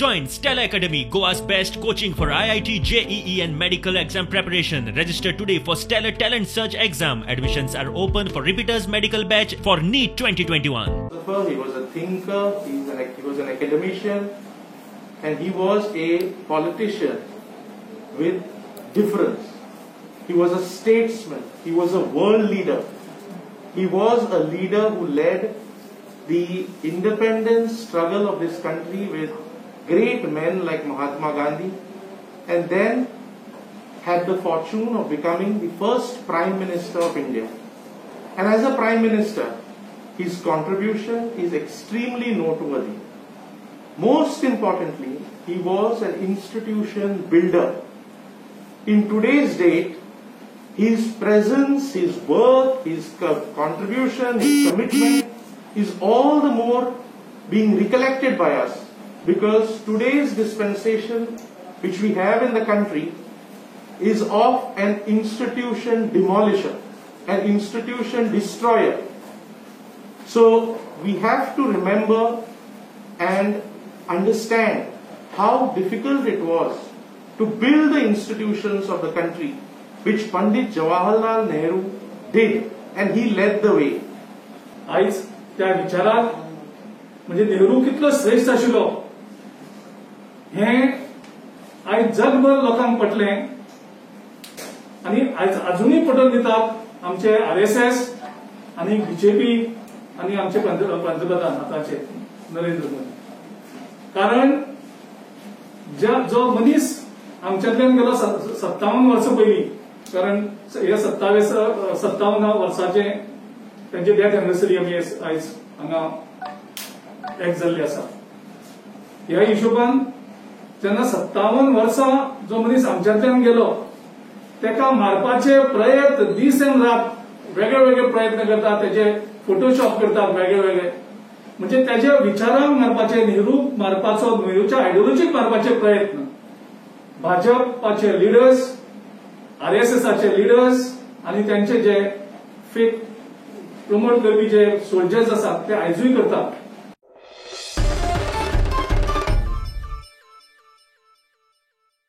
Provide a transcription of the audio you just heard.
Join Stellar Academy, Goa's best coaching for IIT, JEE and medical exam preparation. Register today for Stellar Talent Search exam. Admissions are open for repeaters medical batch for NEET 2021. He was a thinker, he was an academician, and he was a politician with difference. He was a statesman. He was a world leader. He was a leader who led the independence struggle of this country with great men like Mahatma Gandhi, and then had the fortune of becoming the first Prime Minister of India. And as a Prime Minister, his contribution is extremely noteworthy. Most importantly, he was an institution builder. In today's date, his presence, his work, his contribution, his commitment is all the more being recollected by us, because today's dispensation which we have in the country is of an institution demolisher, an institution destroyer. So we have to remember and understand how difficult it was to build the institutions of the country, which Pandit Jawaharlal Nehru did, and he led the way. आयज त्या विचाराक म्हणजे नेहरू कितलो श्रेष्ठ आशिल्लो हें आयज जगभर लोकांक पटलें आनी आयज अजुनूय पटोवन दितात आमचे आरएसएस आनी बीजेपी आनी आमचे पंतप्रधान आतांचे नरेंद्र मोदी. कारण जो मनीस आमच्यांतल्यान गेलो 57 वर्सां पयलीं, कारण हे 57 वर्साचे त्यांचे डेथ एनिवर्सरी आमी आयज हांगा एक जाल्ली आसा. ह्या हिशोबान जेन्ना 57 वर्सां जो मनीस आमच्यांतल्यान गेलो तेका मारपाचे प्रयत्न दीस आनी रात वेगळे वेगळे प्रयत्न करतात, तेजे फोटोशॉप करतात वेगळे वेगळे, म्हणजे तेज्या विचारांक मारपाचे, नेहरू मारपाचो, नेहरूच्या आयडियोलॉजीक मारपाचे प्रयत्न भाजपाचे लिडर्स, आरएसएसाचे लिडर्स आनी त्यांचे जे फेक प्रमोट करपी जे सोल्जर्स आसात ते आयजूय करतात.